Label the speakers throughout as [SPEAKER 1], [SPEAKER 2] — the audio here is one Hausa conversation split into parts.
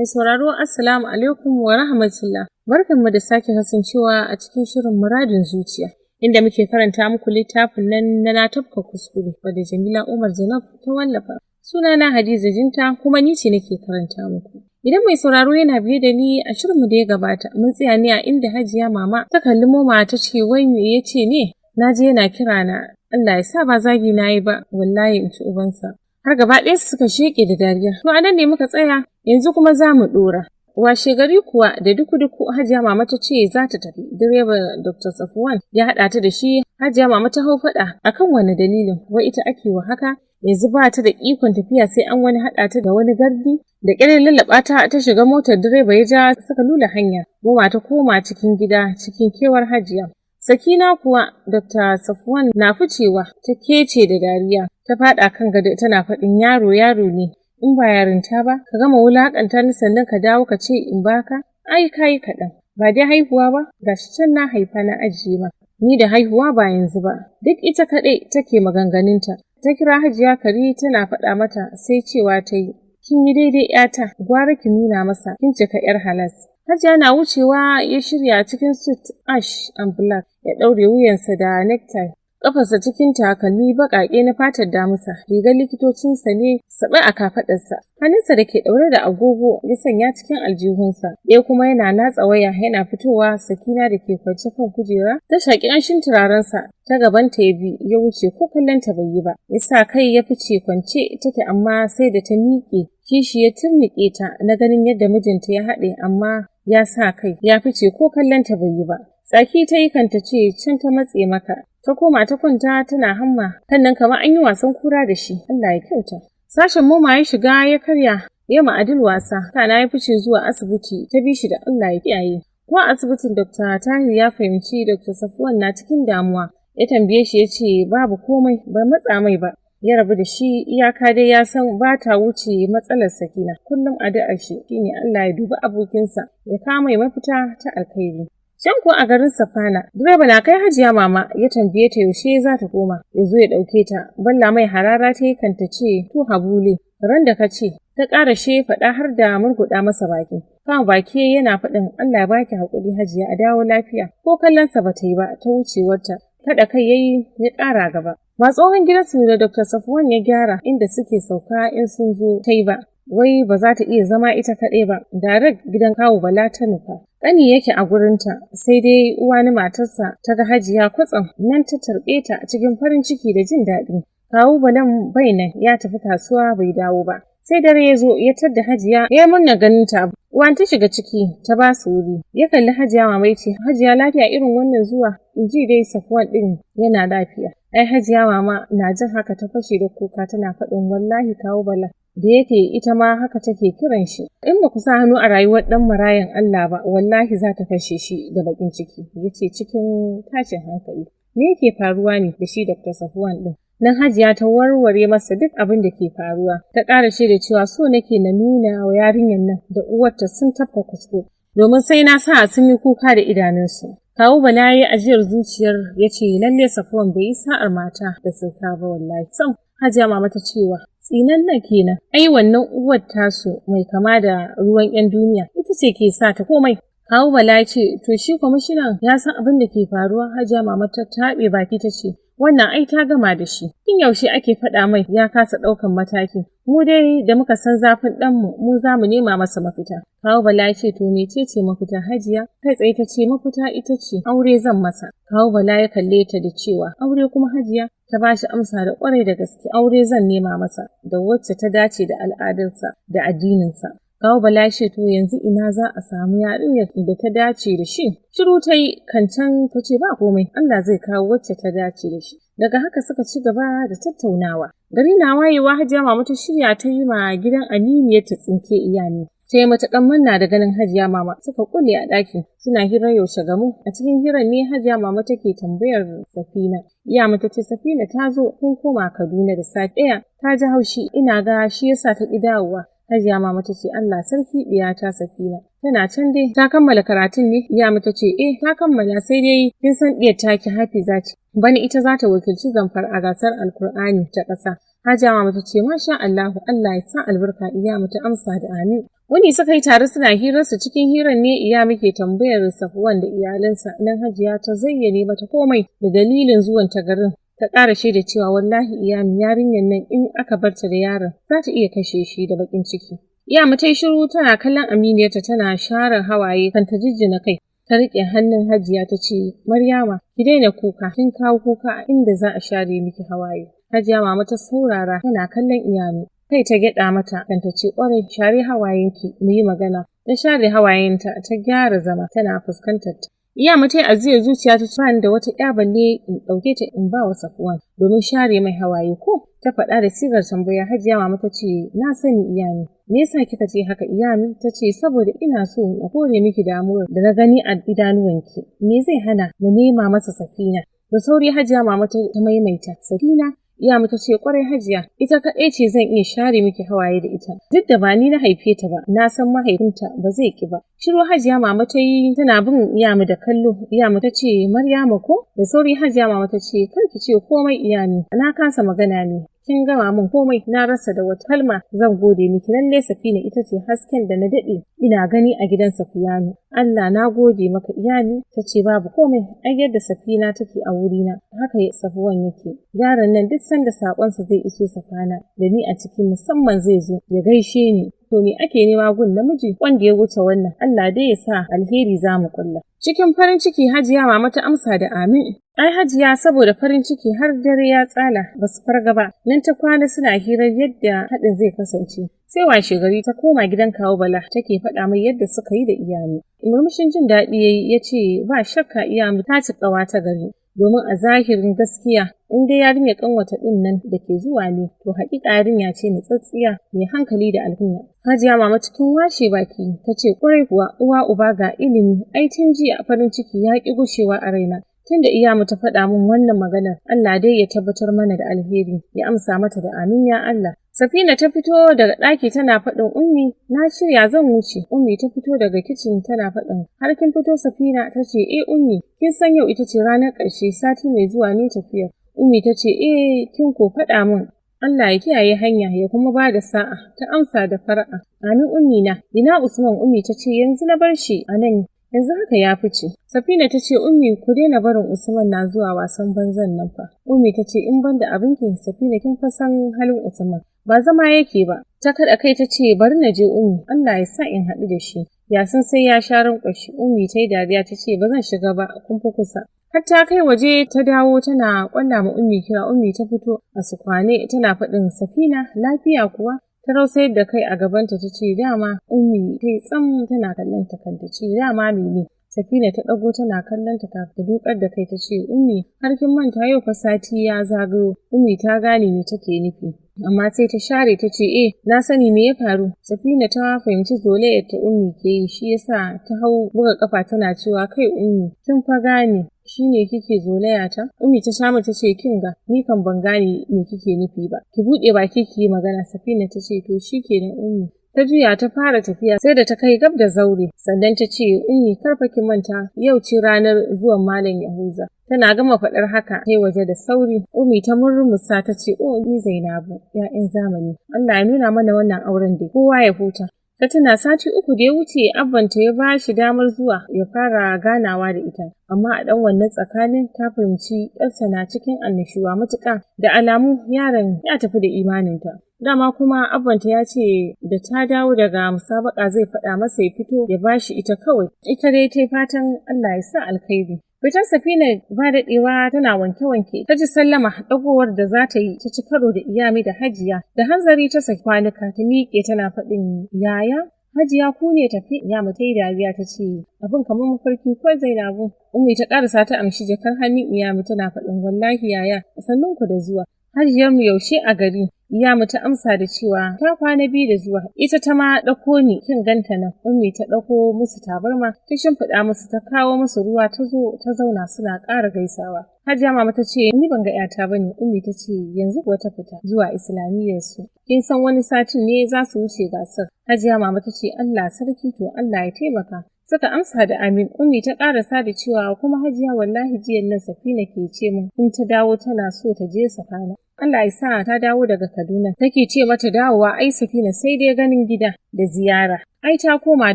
[SPEAKER 1] Sauraro, Assalamu alaikum wa rahmatullah. Barkanmu da sake kasancewa a cikin shirin Muradin Zuciya, inda muke karanta muku littafin nan na Na Tafka Kuskure, wadda Jamila Umar Janaf ta wallafa. Sunana Hadiza Jinta, kuma ni ce nake karanta muku. Idan mai sauraro yana biye da ni a shirinmu da ya gabata, mun tsaya ne a inda Hajiya Mama ta kalli Moma ta ce, "Wai me ya ce ne? Na je yana kira na. Allah ya sa ba zagi na yi ba, wallahi in ci ubansa." Har gaba ɗaya suka sheƙe da dariya. To, a nan ne muka tsaya, yanzu kuma za mu ɗora. Washe gari kuwa da duku-duku Hajiya Mama ta ce za ta tafi. Direba Dr. Safwan ya haɗa ta da shi. Hajiya Mama ta hau faɗa akan wani dalilin, wai ita ake wa haka? Yanzu ba ta da ikon tafiya sai an wani haɗa ta da wani gardi. Da ƙyar lallaɓa ta ta shiga motar, direba ya ja suka lula hanya. Moma ta koma cikin gida cikin kewar Hajiya. Sakina kuwa, Dr. Safwan na ficewa ta kece da dariya, ta faɗa kan gado tana faɗin, "Yaro yaro ne, in ba yarinta ba, ka gama wulaƙanta ni sannan ka dawo ka ce in baka, ai kayi kaɗan. Ba dai haihuwa ba, gashi can na haifa na ajiye ma. Ni da haihuwa ba yanzu ba." Duk ita kaɗai take maganganunta. Ta kira Hajiya Kari tana faɗa mata, sai cewa ta yi, "Kin yi daidai 'yata, gwara ki nuna masa kin cika 'yar halas." Hajiya na wucewa ya shirya cikin suit ash and black, ya ɗaure wuyansa da necktie. Ƙafarsa cikin takalmi baƙaƙe na fatar damusa, rigar likitocinsa ne saɓe a kafaɗarsa. Hannunsa da ke ɗaure da agogo ya sanya cikin aljihunsa, ɗaya kuma yana latsa waya. Yana fitowa, Sakina da ke kwance kan kujera ta shaƙi ƙanshin turarensa. Ta gabanta ya bi ya wuce, ko kallon ta bai yi ba. Ya sa kai ya fice. Kwance take, amma sai da ta miƙe, kishi ya turnuƙe ta na ganin yadda mijinta ya haɗe, amma ya sa kai ya fice, ko kallon ta bai yi ba. Tsaki ta yi kanta ce, "Can ta matse maka." Ta koma ta kwanta tana hamma, kan nan kamar an yi wasan kura da shi. Allah ya kyauta. Sashen Moma ya shiga ya karya, ya ma Adil wasa, kana ya fice zuwa asibiti, ta bi shi da Allah ya kiyaye. Ko a asibitin, Dr. Tahir ya fahimci Dr. Safwan na cikin damuwa. Ya tambaye shi, ya ce babu komai, bai matsa mai ba. Ya rabu da shi, iyaka dai ya san ba ta wuce matsalar Sakina. Kullum addu'ar shi shine Allah ya dubi abokinsa ya kama mai mafita ta alkhairi. Can kuwa a garin Safana, direba na kai Hajiya Mama ya tambaye ta yaushe za ta koma, ya zo ya ɗauke ta. Balla mai harara ta yi kanta ce, "To Habule, ran da ka ce," ta ƙara she faɗa har da murguɗa masa baki. Kama baki yana faɗin, "Allah ya baki haƙuri Hajiya, a dawo lafiya." Ko kallonsa ba ta yi ba, ta wucewarta. Kaɗa kai yayi ya ƙara gaba. Ba tsohon gidansu da Dr. Safwan ya gyara inda suke sauka in sun zo ta yi ba. Wai ba za ta iya zama ita kaɗai ba, direct gidan kawu Bala ta nufa. Ƙani yake a gurinta, sai dai uwa ni matarsa ta ga Hajiya kwatsam nan ta tarbe ta cikin farin ciki da jin daɗi. Kawu Balan bai nan, ya tafi kasuwa bai dawo ba. Sai dare ya zo ya tadda Hajiya, ya murna ganin ta. Uwan ta shiga ciki ta ba su wuri. Ya kalli Hajiya Mama ya ce, "Hajiya, lafiya irin wannan zuwa? In ji dai Safwan ɗin yana lafiya." Ai Hajiya Mama na jin haka ta fashe da kuka tana faɗin, "Wallahi kawu Bala," da yake ita ma haka take kiran shi, "in ba ku sa hannu a rayuwar ɗan marayan Allah ba, wallahi za ta kashe shi da baƙin ciki." Ya ce cikin tashin hankali, "Me yake faruwa ne da shi Dr. Safwan ɗin?" Nan Hajiya ta warware masa duk abin da ke faruwa. Ta ƙara da cewa, "So nake na nuna wa yarinyar nan da uwarta sun tafka kuskure, domin sai na sa sun yi kuka da idanunsu." Kawu Bala ya yi ajiyar zuciyar ya ce, "Lalle Safwan bai yi sa'ar mata da sauka ba wallahi sam." Hajiya Mama ta cewa, "Tsinan nan kenan, ai wannan uwar tasu mai kama da ruwan 'yan duniya ita ce ke sa ta komai." Kawu Bala ya ce, "To, shi kwamishinan ya san abin da ke faruwa?" Hajiya Mama ta taɓe baki ta ce, "Wannan ai ta gama da shi. Tun yaushe ake faɗa mai ya kasa ɗaukan mataki. Mu dai da muka san zafin ɗanmu, mu za mu nema masa mafita." Kawu Bala ya ce, "To, mecece mafita, Hajiya?" Kai tsaye ta ce, "Mafita ita ce aure zan masa." Kawu Bala ya kalle ta da cewa, "Aure kuma, Hajiya?" Ta ba shi amsa da, "Ƙwarai da gaske, aure zan nema masa da wacce ta dace da al'adarsa da addininsa." Kawu Bala ya ce, "To, yanzu ina za a samu yarinyar da ta dace da shi?" Shiru ta yi, kancan ta ce, "Ba komai, Allah zai kawo wacce ta dace da shi." Daga haka suka ci gaba da tattaunawa. Gari na wayewa Hajiya Mama ta shirya ta yi ma gidan aminiyar ta tsinke iyami. Ta yi matuƙar murna da ganin Hajiya Mama, suka kule a ɗakin suna hirar yaushe gamu. A cikin hirar ne Hajiya Mama take tambayar Safina. Iya mata ce, "Safina ta zo kun koma Kaduna da safe ɗaya, ta ji haushi, ina ga shi yasa ta ƙi dawowa." Hajiya Mama ta ce, "Allah sarki ɗiyata Safina. Tana can dai ta kammala karatun ne?" Iya mata ce, "Eh, ta kammala, sai dai kin san ɗiyar taki Hafiza ce. Bana ita za ta wakilci Zamfara a gasar Alkur'ani ta ƙasa." Hajiya Mama ta ce, "Masha Allahu, Allah ya sa albarka." Iya mata amsa da amin. Wani suka yi tare suna hirarsu. Cikin hirar ne iya muke tambayar Safuwan da iyalansa. Nan Hajiya ta zayyane mata komai da dalilin zuwan ta garin. Ta ƙara shaida cewa wallahi Iyami, yarinyar nan in aka barta da yaron, za ta iya kashe shi da baƙin ciki. Iyami ta yi shiru tana kallon aminiyarta tana share hawaye, kan ta jijjina kai. Ta riƙe hannun Hajiya ta ce, "Maryama, ki daina kuka, kin kawo kuka a inda za a share miki hawaye." Hajiya Mama ta saurara tana kallon Iyami. Kai ta gyaɗa mata kan ta ce, "Ƙwarai, share hawayenki mu yi magana." Ta share hawayenta ta gyara zama tana fuskantar ta. Iyami ta yi ajiyar zuciya ta ce, "Bani da wata ƴa balle in ɗauke ta in ba wa Safuwan domin share mai hawaye, ko?" Ta faɗa da sigar tambaya. Hajiya Mama ta ce, "Na sani, Iyami. Me yasa kika ce haka?" Iyami ta ce, "Saboda ina so na kore miki damuwar da na gani a idanuwanki. Me zai hana mu nema masa Safina?" Da sauri Hajiya Mama ta maimaita, "Safina?" Iyami ta ce, "Kwarai Hajiya, ita kaɗai ce zan iya share miki hawaye da ita. Duk da ba ni na haife ta ba, na san mahaifinta ba zai ki ba." Shiru Hajiya Mama ta yi tana bin Iyami da kallo. Iyami ta ce, "Maryama ko?" Da sauri Hajiya Mama ta ce, "Kar ki ce komai, Iyami, na kasa magana ne. Kin gama min komai, na rasa da wata kalma zan gode miki. Lalle Safina ita ce hasken da na daɗe ina gani a gidan Safiyanu. Allah na gode maka." Iyami ta ce, "Babu komai, ai yadda Safina take a wurina haka Safuwan yake. Yaron nan duk sanda sakonsa zai iso Safana da ni a ciki, musamman zai zo ya gaishe ni. To me ake nema gun namiji wanda ya wuce wannan? Allah dai ya sa alheri za mu kulla." Cikin farin ciki Hajiya Mama ta amsa da amin. Ai Hajiya saboda farin ciki har dare ya tsala ba su farga ba. Nan ta kwana suna hirar yadda haɗin zai kasance. Sai washe gari ta koma gidan Kawu Bala take faɗa mai yadda suka yi da Iyami. Murmushin jin daɗi yayi, ya ce, "Ba shakka Iyami ta ci ƙawa ta gari. Domin a zahirin gaskiya, in dai yarinya ƙanwata ɗin nan da ke zuwa ne, to haƙiƙa yarinya ce natsatsiya mai hankali da alkunya." Hajiya Mama cikin washe baki ta ce, "Ƙwarai kuwa, uwa uba ga ilimi. Ai tun jiya farin ciki ya ƙi gushewa a raina tunda Iyamu ta faɗa min wannan maganar. Allah dai ya tabbatar mana da alheri." Ya amsa mata da amin ya Allah. Safina ta fito daga ɗaki tana faɗin, "Ummi, na shirya zan wuce." Ummi ta fito daga kicin tana faɗin, "Har kin fito, Safina?" Ta ce, "Eh Ummi, kin san yau ita ce ranar ƙarshe, sati mai zuwa ne tafiyar." Ummi ta ce, "Eh, kin ko faɗa min. Allah ya kiyaye hanya ya kuma ba da sa'a." Ta amsa da fara'a. "Amin, Ummi na. Ina Usman?" Ummi ta ce, "Yanzu na bar shi a nan, yanzu haka ya fice." Safina ta ce, "Ummi, ku daina barin Usman na zuwa wasan banzan nan fa." Ummi ta ce, "In ban da abinki, Safina, kin fa san halin Usman. Ba zama yake ba." Ta kaɗa kai ta ce, "Bari na je, Ummi, Allah ya sa in haɗu da shi. Yasin sai ya sha rankwashi." Ummi ta yi dariya ta ce, "Ba zan shiga ba, kun fi kusa." Har ta kai waje ta dawo tana ƙwalla ma Ummi kira. Ummi ta fito a sukwane tana faɗin, "Safina, lafiya kuwa?" Ta rausayar da kai a gabanta ta ce, "Dama." Ummi ta yi tsam tana kallon ta kan ta ce, "Dama mene?" Safina ta ɗago tana kallon ta kafin ta dukar da kai ta ce, "Ummi, har kin manta, yau fa sati ya zagayo." Ummi ta gane me take nufi, amma sai ta share ta ce, "Eh, na sani, me ya faru?" Safina ta fahimci zolayar ta Ummi ke yi, shi yasa ta hau buga kafa tana cewa, "Kai Ummi, kin fa gane shine kike zolaya ta." Ummi ta sha ta ce, "Kin ga, ni kan ban gane me kike nufi ba. Ki buɗe baki ki yi magana." Safina ta ce, "To shikenan, Ummi." Ta juya ta fara tafiya, sai da ta kai gab da zaure sannan ta ce, "Ummi, kar fa ki manta, yau ce ranar zuwan Malam Yahuza." Tana gama faɗar haka sai waje da sauri. Ummi ta murmusa ta ce, "Oh ni Zainabu, 'ya'yan zamani. Allah ya nuna mana wannan auren da kowa ya huta." Ta tuna sati 3 da ya wuce abbanta ya ba shi damar zuwa ya fara ganawa da ita, amma a ɗan wannan tsakanin ta fahimci ‘yarta na cikin annashuwa matuƙa, da alamu yaron ya tafi da imaninta. Dama kuma abbanta ya ce da ta dawo daga musabaka zai faɗa masa ya fito ya bashi ita kawai. Ita dai ta fatan Allah ya sa alkhairi. Fitar Safina ba daɗewa tana wanke-wanke, ta ji sallama. Ɗagowar da za ta yi ta ci karo da Iyami da Hajiya. Da hanzari ta saki kwanuka ta miƙe tana faɗin, "Yaya, Hajiya, ku ne tafi?" Iyami ta yi dariya ta ce, "Abin kamar mafarki ko, Zainabu?" Ummi ta ƙarasa ta amshi jakar hannun Iyami tana faɗin, "Wallahi yaya, sannun ku da zuwa. Hajiyarmu yaushe a gari?" Iyamu ta amsa da cewa, "Ta kwana biyu da zuwa, ita ta ma ɗauko ni, kin ganta nan." Ummi ta ɗauko musu tabarma, ta shimfiɗa musu, ta kawo musu ruwa, ta zo ta zauna suna ƙara gaisawa. Hajiya Mama ta ce, "Ni ban ga ‘yata ba ne." Ummi ta ce, "Yanzu kuwa ta fita zuwa Islamiyyar su. Kin san wani satin ne za su wuce gasar." Hajiya Mama ta ce, "Allah sarki, to Allah ya taimaka." Suka amsa da amin. Ummi ta karasa da cewa kuma Hajiya, wallahi jiyan nan Safina ke ce min in ta dawo tana so ta je Safana. Allah ya sa ta dawo daga Kaduna. Take ce mata dawowa ai Safina sai dai ganin gida da ziyara. Ai ta koma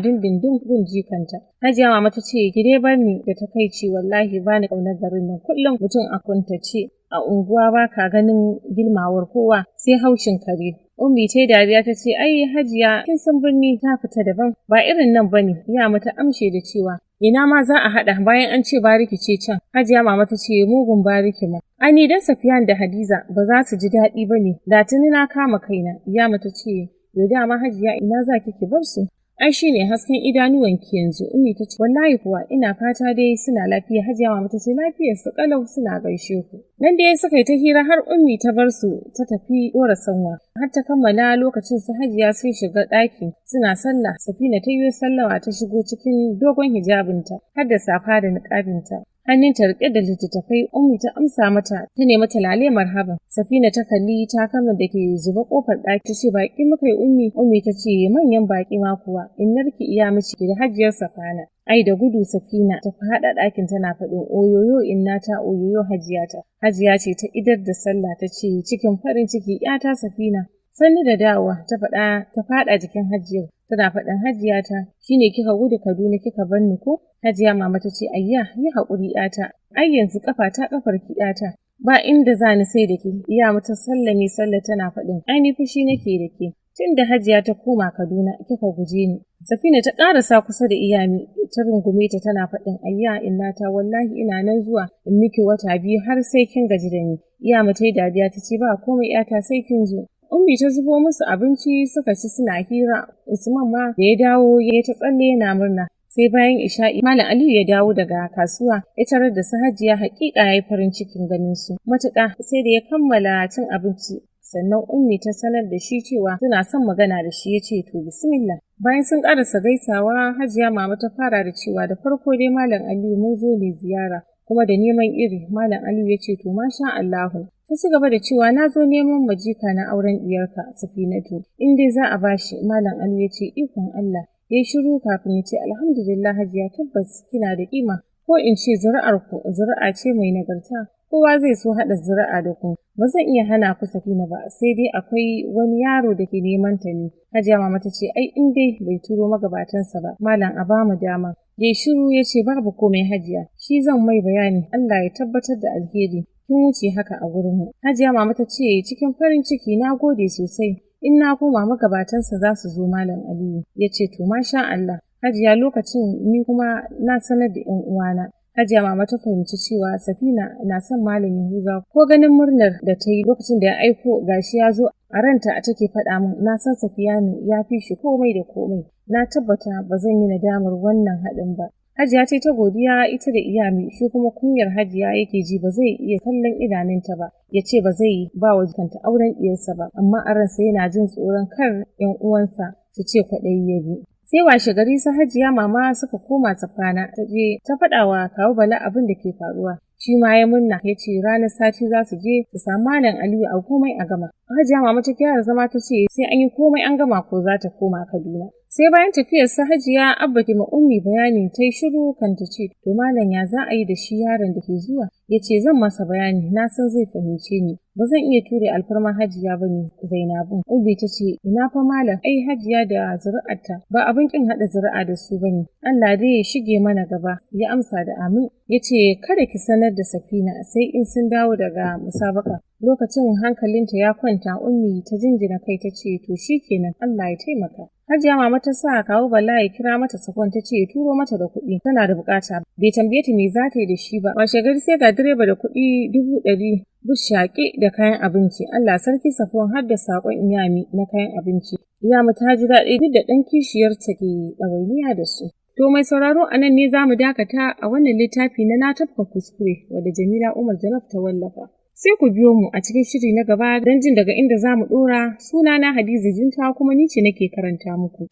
[SPEAKER 1] dindindin gun jikanta. Hajiya Mama ta ce ki dai bar ni da takaici, wallahi bani ƙaunar garin nan, kullum mutum a kuntace a unguwa, ba ka ganin gilmawar kowa sai haushin kare. Ummi ta dariya ta ce ai Hajiya, kin san birni ta fita daban, ba irin nan bane. Ya mata amshe da cewa ina ma za a haɗa bayan an ce bariki ce can. Hajiya Mama ta ce mugun bariki ma. Ani dan Safiyan da Hadiza ba za su ji daɗi ba ne, da tuni na kama kaina. Ya mata ce yo dama Hajiya, ina za ki ki bar su? Ai shi ne hasken idanuwanki yanzu. Ummi ta ce wallahi kuwa, ina fata dai suna lafiya. Hajiya Mama ta ce lafiyar su kalau, suna gaishe ku. Nan dai suka yi ta hira har Ummi ta bar su ta tafi dora sanwa. Har ta kammala lokacin su Hajiya sun shiga ɗaki suna sallah. Safina ta yi sallama ta shigo cikin dogon hijabinta har da safa da niƙabinta. Hannunta riƙe da littattafai. Ummi ta amsa mata ta nemi ta lale marhaban. Safina ta kalli takalman da ke zuba kofar ɗaki ta ce baƙi muka yi, Ummi. Ummi ta ce manyan baƙi ma kuwa, innarki iya miki da Hajiyar Safana. Ai da gudu Safina ta faɗa ɗakin tana faɗin oyoyo innata, oyoyo Hajiyata. Hajiya ce ta idar da sallah ta ce cikin farin ciki, ‘yata Safina, sannu da dawowa. Ta faɗa ta faɗa jikin Hajiyar tana faɗin Hajiyata, shine kika gudu Kaduna kika bar ni ko? Hajiya Mama ta ce ayya, yi haƙuri ‘yata, ai yanzu ƙafa ta ƙafar ki ‘yata, ba inda za ni sai da ke. Iya mata sallame sallah tana faɗin ai ni fushi nake da ke tun da Hajiya ta koma Kaduna kika guje ni. Safina ta ƙarasa kusa da Iyami ta rungume ta tana faɗin ayya innata, wallahi ina nan zuwa in miki wata 2 har sai kin gaji da ni. Iyami ta yi dariya ta ce ba komai ‘yata, sai kin zo. Ummi ta zubo musu abinci suka ci suna hira. Usman ma da ya dawo ya ta tsalle yana murna. Sai bayan isha'i Malam Aliyu ya dawo daga kasuwa ya tarar da su Hajiya, haƙiƙa ya yi farin cikin ganin su matuƙa. Sai da ya kammala cin abinci sannan Ummi ta sanar da shi cewa suna son magana da shi. Ya ce to bismillah. Bayan sun ƙarasa gaisawa, Hajiya Mama ta fara da cewa da farko dai Malam Aliyu, mun zo ne ziyara kuma da neman iri. Malam Aliyu ya ce to masha Allahu. Ta ci gaba da cewa na zo neman majika na auren diyarka Safinatu, in dai za a bashi. Malam Aliyu ya ce ikon Allah. Ya yi shiru kafin ya ce alhamdulillah Hajiya, tabbas kina da kima, ko in ce zuri'ar ku zuri'a ce mai nagarta, kowa zai so haɗa zuri'a da ku. Ba zan iya hana ku Safina ba, sai dai akwai wani yaro da ke neman ta ne. Hajiya Mama ta ce ai in dai bai turo magabatansa ba, malam, a bamu dama. Ya shiru ya ce babu komai Hajiya, shi zan mai bayani, Allah ya tabbatar da alheri, kin wuce haka a gurinmu. Hajiya Mama ta ce cikin farin ciki, na gode sosai, in na koma magabatansa za su zo. Malam Aliyu ya ce to masha Allah Hajiya, lokacin ni kuma na sanar da ‘yan uwana. Hajiya Mama ta fahimci cewa Safina na son Malam Yahuza, ko ganin murnar da ta yi lokacin da ya aiko gashi ya zo, a ranta take faɗa min na san Safiyanu ya fi shi komai da komai, na tabbata ba zan yi nadamar wannan haɗin ba. Hajiya ce ta godiya ita da Iyami, shi kuma kunyar Hajiya yake ji, ba zai iya kallon idanunta ba ya ce ba zai ba wa jikanta auren ɗiyarsa ba, amma a ransa yana jin tsoron kar ‘yan uwansa su ce kwaɗayi ya bi. Sai washe gari su Hajiya Mama suka koma Safana, ta je ta faɗa wa kawu Bala abin da ke faruwa. Shi ma ya murna, ya ce ranar sati za su je su samu Malam Aliyu a komai a gama. Hajiya Mama ta gyara zama ta ce sai an yi komai an gama ko za ta koma Kaduna. Sai bayan tafiyar su Hajiya, Abba ke ma Ummi bayani, ta yi shiru kan ta ce to malam, ya za a yi da shi yaron da ke zuwa? Ya ce zan masa bayani, na san zai fahimce ni, ba zan iya ture alfarma Hajiya ba ne Zainabu. Ummi ta ce ina fa malam, ai Hajiya da zuri'arta ba abin kin haɗa zuri'a da su bane, Allah dai ya shige mana gaba. Ya amsa da amin. Ya ce kada ki sanar da Safina sai in sun dawo daga musabaka, lokacin hankalinta ya kwanta. Ummi ta jinjina kai ta ce to shikenan, Allah ya taimaka. Hajiya Mama ta sa kawu Bala ya kira mata Safwan, ta ce ya turo mata da kuɗi, tana da bukata. Bai tambaye ta me za ta yi da shi ba. Washe gari sai ga direba da kuɗi 100,000 shaƙe da kayan abinci. Allah sarki Safwan, har da saƙon Iyami na kayan abinci. Iyami ta ji daɗi duk da ɗan kishiyarta ke ɗawainiya da su. To mai sauraro, a nan ne za mu dakata a wannan littafi na Na Tafka Kuskure, wadda Jamila Umar Jalaf ta wallafa. Sai ku biyo mu a cikin shiri na gaba don jin daga inda za mu ɗora. Sunana Hadiza Jinta, kuma ni ce nake karanta muku.